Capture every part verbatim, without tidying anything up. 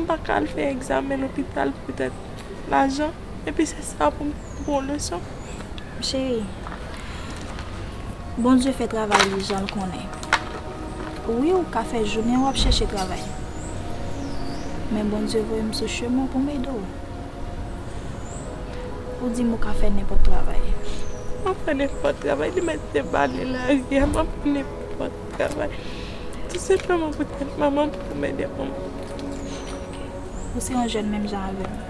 M pa ka al fè egzamen lopital poutèt lajan. Epi se sa pou m pran yon leson. Cheri, Bondye fè travay li jan l konnen. Wi, ou ka fè jounen w ap chèche travay. Men Bondye voye m sou chemen w pou m ede w. Ou di m ou ka fè nenpòt travay. M ap fè nenpòt travay, li mèt te bale lari a, m ap fè nenpòt travay. Tou senpleman poutèt manman m pou m ede manman m. Ou se yon jèn menm jan avè m.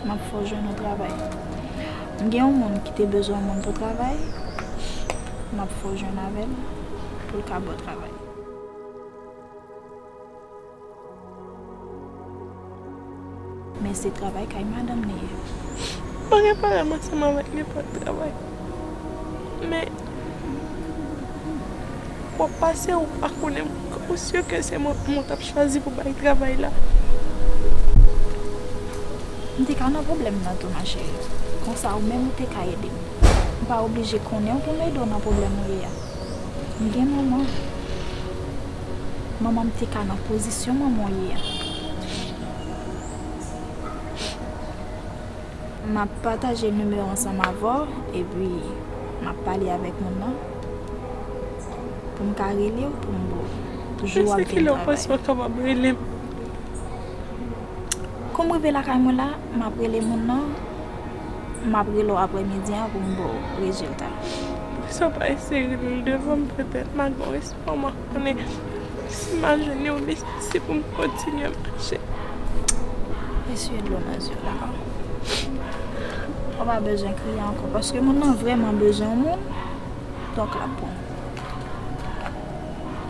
M ap fè w jwenn yon travay. M gen yon moun ki te bezwen yon moun pou travay. M ap fè w jwenn avè l pou l ka ba w travay. Men se travay kay madanm li ye. M pa gen pwoblèm ansanm avèk nenpòt travay. Men, w ap pase, ou pa konnen, ou si ke se mwen, mwen t ap chwazi pou bay travay la. M te ka nan pwoblèm nan tou, ma chérie. Konsa, ou menm, ou te ka ede m. M pa oblije konnen w pou m ede w nan pwoblèm ou ye a. M gen manman. Manman m te ka nan pozisyon manman w ye a. M ap pataje nimewo ansanm avè w, epi m ap pale avèk moun nan pou m ka rele w, pou m ba w jou w ap vin travay. Jis kilè w panse w kapab rele m? Kou m rive lakay mwen la, m ap rele moun nan, m ap rele w aprèmidi a pou m ba w rezilta. Poukisa w pa eseye rele l devan m, petèt m a gen yon espwa, m a konnen si m a jwenn yon li, se pou m kontinye mache. Eseye dlo nan zye w la. Ou pa bezwen kriye ankò, paske moun nan vrèman bezwen yon moun, donk l ap pran w.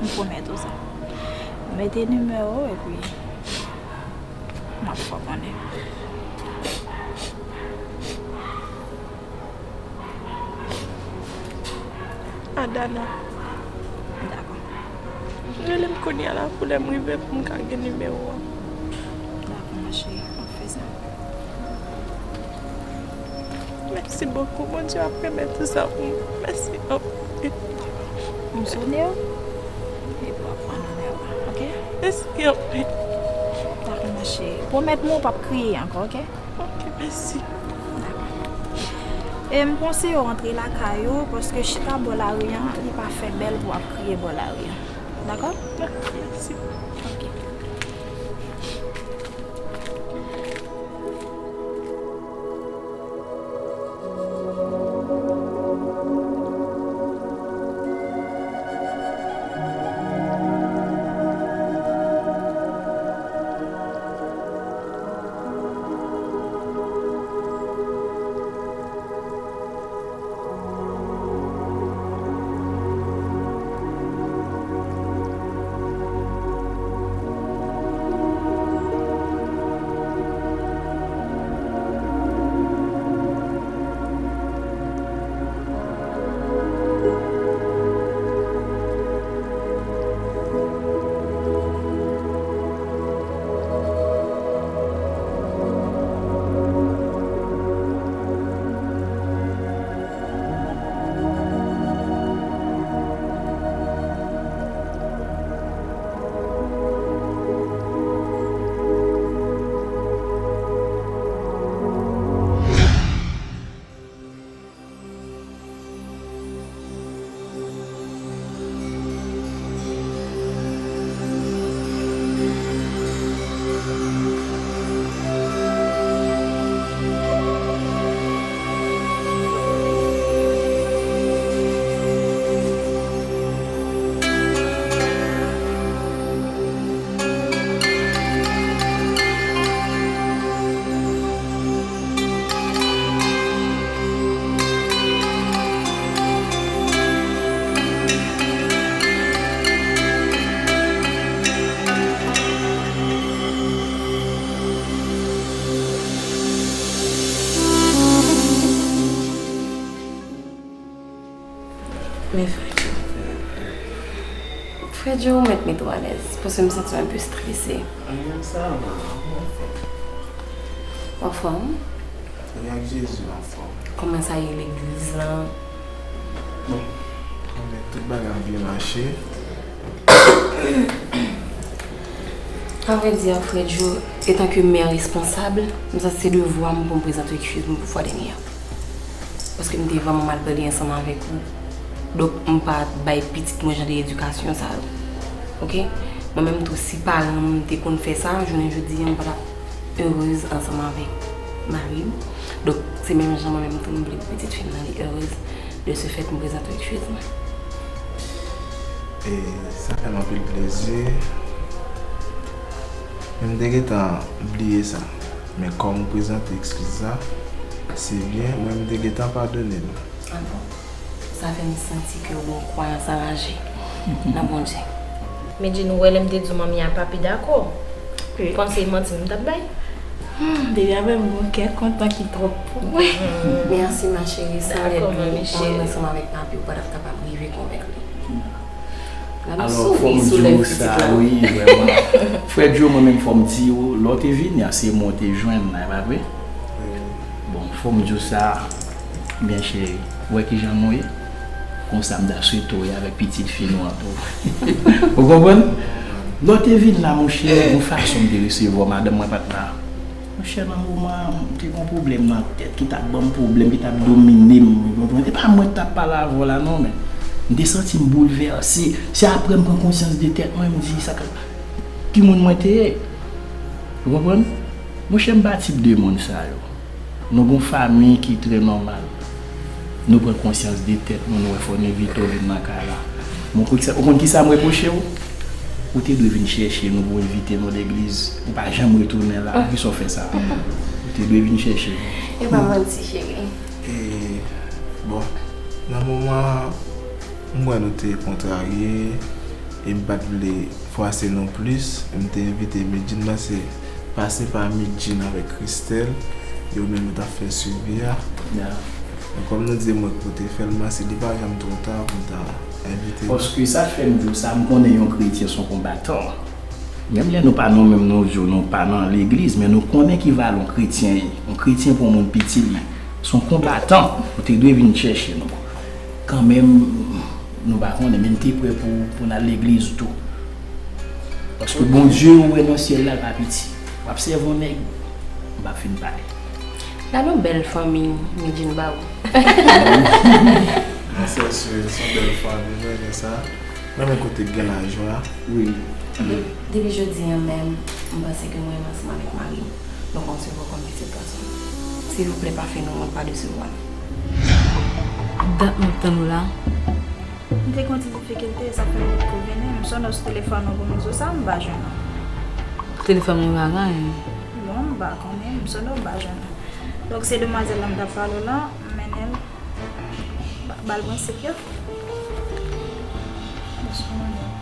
M pwomèt ou sa. Mete nimewo w epi m ap fè w konnen. Adana. Dakò. Rele m kounye a la pou lè m rive pou m ka gen nimewo a. Dakò, ma chérie, m ap fè sa. Mèsi bokou. Bondye ap remèt tout sa pou mwen. Mèsi anpil. M sone w. Epi w ap pran nimewo a, oke? Mèsi anpil. Dakò, ma chérie. Pwomèt mwen w p ap kriye ankò, oke? Oke, mèsi. Dakò. E m konseye w antre lakay ou, paske chita bò lari an, li pa fè bèl pou w ap kriye bò lari an. Dakò? Dakò, mèsi. Oke. Men Freddy, Freddy, ou mèt mete w alèz, paske m santi w enpe strese. Anyen, sa va, kòman w fè? Anfòm? Wi, ak Jezi, anfòm. Kòman sa ye legliz lan? Bon, konnen tout bagay ap byen mache. A vrè di, frè Djo, etan ke mè responsab, m santi se devwa m pou m prezante w eskiz mwen pou fwa dènye a. Paske m te vrèman mal pale ansanm avèk ou. Donk, m pa t bay pitit mwen jan de edikasyon sa yo. Oke? Mwen menm tou, si paran m te konn fè sa, jounen jodi a, m pa t ap erez ansanm avèk mari m. Donk, se menm jan mwen menm tou, m vle pou pitit fi m nan li erez. De ce fait, m prezante w eskiz mwen. E sa fè m anpil plezi. Men m te gentan bliye sa. Men kòm ou prezante eskiz la, se byen, mwen m te gentan padone l. Ah bon? Sa fè m santi ke w gen yon kwayans anraje nan Bondye. Medjine, ou wè lè m te di w manmi a pa pi dakò. Wi. Panse manti m t ap bay. Hmm, depi apre m gon kè kontan ki twòp pou mwen. Mèsi, ma chérie. San lèd ou, mwen ansanm avèk papi, ou pa t ap kapab rive konvenk li. Gade souri sou lèv pitit la. Wi, vrèman. Frè Djo, mwen menm, fò m di w, lè w te vini a, se mwen w te jwenn la, e pa vre? Bon, fò m di w sa, byen cheri, ou wè kijan nou ye? Konsa m ta swete w ye avèk pitit fi nou an tou. Ou konprann? Lè w te vin la, monchè, yon fason m te resevwa w, madanm mwen pa t la. Monchè, nan moman an, m te gon pwoblèm nan tèt ki t ap ban m pwoblèm, ki t ap domine m, ou konprann? E pa mwen ki t ap pale avè w la non, men m te santi m boulvèse. Se apre m pran konsyans de tèt mwen, m di, sa k, ki moun mwen te ye? Ou konprann? Monchè, m pa tip de moun sa yo. Nou gon fanmi ki trè nòmal. Nou pran konsyans de tèt nou, nou wè fò n envite w vin nan kay la. Mwen, ou konn kisa m repwoche w? Ou te dwe vin chèche nou pou w envite nou legliz. Ou pa janm retounen la. Poukisa w fè sa? Ou te dwe vin chèche nou. E pa manti, cheri. E, bon, nan moman an, m wè nou te kontrarye, e m pa t vle fwase nou plis, m te envite Medjine, m panse pase pa Medjine avèk Christelle, yo menm yo t ap fè swivi a. Men kòm nou di se mwen ki pote fè l, m panse li pa janm twò ta pou n ta envite l. Paske sa k fè m di w sa, m konnen yon kretyen se yon konbatan. Menm lè nou pa, nou menm nou di w nou pa nan legliz, men nou konnen ki valè yon kretyen ye. Yon kretyen pou yon moun piti li. Se yon konbatan, ou te dwe vin chèche nou. Kanmenm, nou pa konnen, men n te prè pou, pou n al legliz tou. Paske Bondye, ou wè nan syèl la, l pa piti. W ap sèvi yon nèg, m p ap fin pale. Gade yon bèl fanmi Medjine ba ou. Mon sè, se, se yon bèl fanmi, mwen renmen sa. Mwen renmen kote k gen lajwa. Wi. Depi, depi jodi a menm, m panse ke mwen menm ansanm avèk mari m, nou konsevwa w kòm pitit gason m. Silvouplè, pa fè nou wont, pa desevwa nou. Dat m ap tann ou la. M te gen yon ti difikilte, sa fè m potko vini. M sonn ou sou telefòn ou pou m di w sa, m pa jwenn ou. Telefòn mwen pa gen anyen. Bon, m pa konnen, m sonn ou, m pa jwenn ou. Donk, se demwazèl la m t ap pale w lan, m mennen l. Ba, ba l prensip yo. Bonswa, madanm.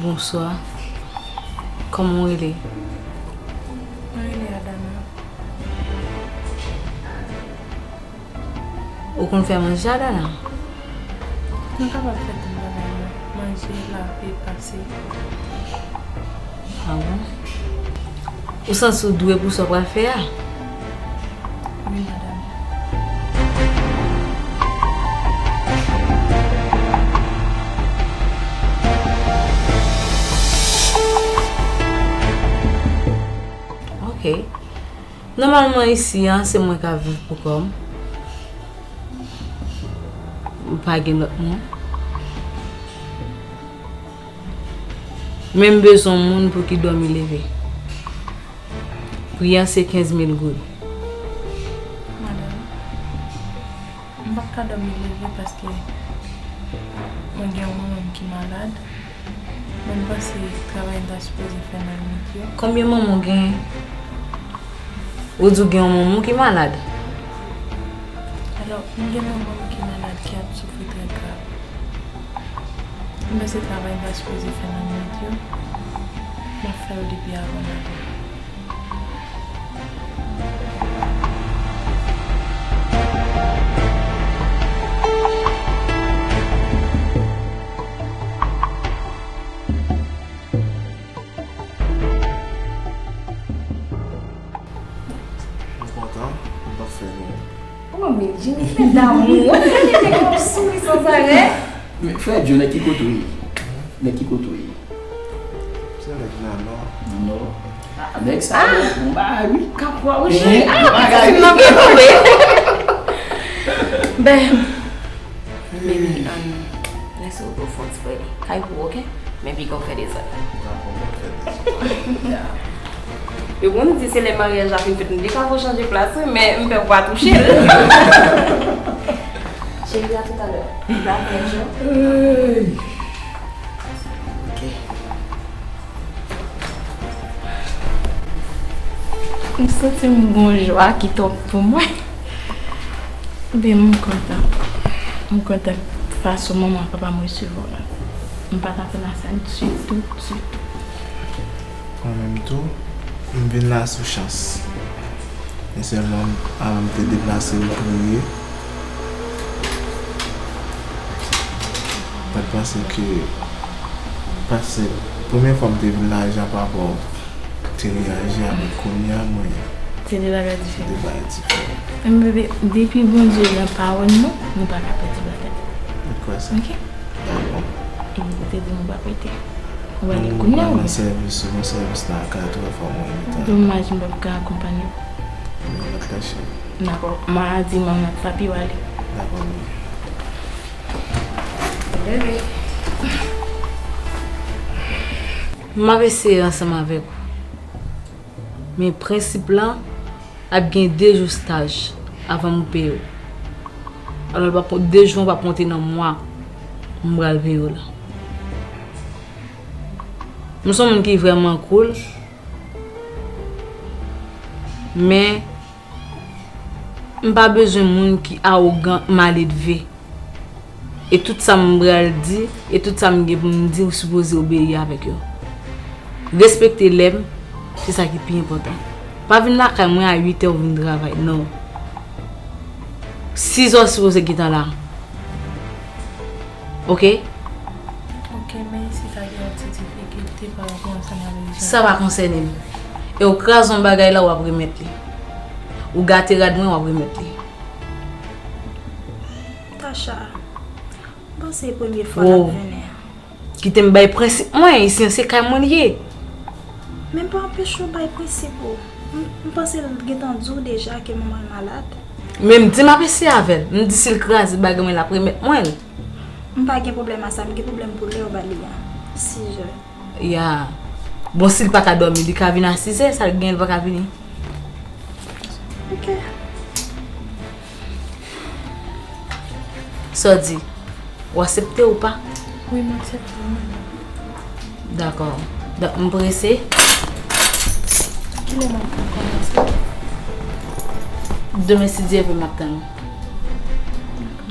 Bonswa. Kòman w rele? Mwen rele Adana. Ou konn fè manje, Adana? Mwen kapab fè tout bagay yo. Manje, lave, pase. Ah bon? Ou santi w dwe pou sa w pral fè a? Wi, madanm. Ok. Nòmalman isi a, se mwen k ap viv pou kò m. M pa gen lòt moun. Men m bezwen yon moun pou ki dòmi leve. Pri a se kenz mil goud. Madanm, m p ap ka dòmi leve paske mwen gen yon manman m ki malad. Mwen, m panse travay m ta sipoze fè nan nwit yo. Konbyen manman w gen? Ou di w gen yon manman w ki malad? Alò, m gen manman m ki malad, ki ap soufri trè grav. M panse travay m ta sipoze fè nan nwit yo, m ap fè yo depi avan maten. M kontan, m p ap fè nou. Oh, men Jimmy, fè damou. Ou te gen yon souri san zarè. Men, frè Djo, nan ki kote w ye? Nan ki kote w ye? Se nèg nan nò. Nan nò? Nèg sa yo, bon bagay, wi. Kapwa, wi, cheri. Ah, bagay. Ti fi m nan byen tonbe. Ben, baby, um, lèse ou fè yon ti pale. Kay pou, oke? Men piga w fè dezòd. Yo konn di se lè maryaj la fin fèt, nou te ka fè chanje plas, wi, men m pè w pa touche l. Cheri, a toutalè. Dakò, Joe. Hey. Ok. M santi m gon jwa ki twòp pou mwen. Ebyen, m kontan. M kontan fason manman ak papa m resevwa w la. M pa t atann a sa ditou, ditou. Mwen menm tou, m vin la sou chans. Men sèlman, avan m te deplase, m priye. M pa t panse ke, paske premye fwa m te vin la, jan papa w te reyaji avèk kounye a, mwen. Se de bagay diferan. De bagay diferan. Men bebe, depi Bondye nan pawòl nou, nou pa ka pèdi bagay. Ou kwè sa? Ok. Dakò. E m te di nou pa pete. Ou ale kounye a oubyen? Nan sèvis, ou nan sèvis la, ka twò fò mwen rete. Domaj, m p ap ka akonpanye w. Men, m ap kache. Dakò. Madi, m ap ap pi w ale. Dakò, wi. Bebe. M ap eseye ansanm avèk ou. Men prensip lan, ap gen de jou staj avan m peye w. Alò, l p ap, de jou an p ap konte nan mwa m pral peye w la. M se yon moun ki vrèman cool, men m pa bezwen moun ki awogan, maledve. E tout sa m pral di, e tout sa m gen pou m di, ou sipoze obeyi avèk yo. Respekte lè m, se sa ki pi enpòtan. Pa vin lakay mwen a uit è ou vin travay, non. Sis è ou sipoze gentan la. Oke? Oke, men isit a gen yon ti difikilte pa rapò ansanm avèk jan. Sa pa konsène m. E ou kraze yon bagay la, w ap remèt li. Ou gate rad mwen, w ap remèt li. Tacha, m panse e premye fwa l ap vini an. Kite m bay prensip mwen, isi an se kay mwen li ye. Men m pa anpeche w bay prensip ou. M, m panse l gentan di w deja ke manman l malad. Men m di m ap eseye avè l. M di si l kraze bagay mwen, l ap remèt mwen l. M pa gen pwoblèm a sa, m gen pwoblèm pou lè w ba li an. Sis è. Ya. Bon, si l pa ka dòmi, li ka vin a sis è, sa l gen, l pa ka vini. Ok. Sa w di? Ou aksepte ou pa? Wi, m aksepte, wi, manman. Dakò. Donk, m prese. Kilè m ap ka kòmanse? Demen, si Dye vle, m ap tann ou.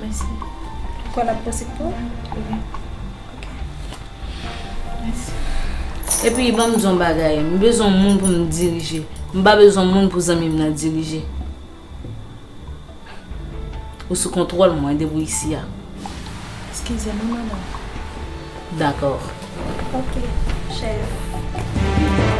Mèsi. Ou kwè l ap posib pou ou? Wi. Ok. Mèsi. Epi, ban m di yon bagay. M bezwen yon moun pou m dirije. M pa bezwen yon moun pou zanmi m nan dirije. Ou sou kontwòl mwen depi w isi a. Eskize m, wi, madanm. Dakò. Ok, chèf.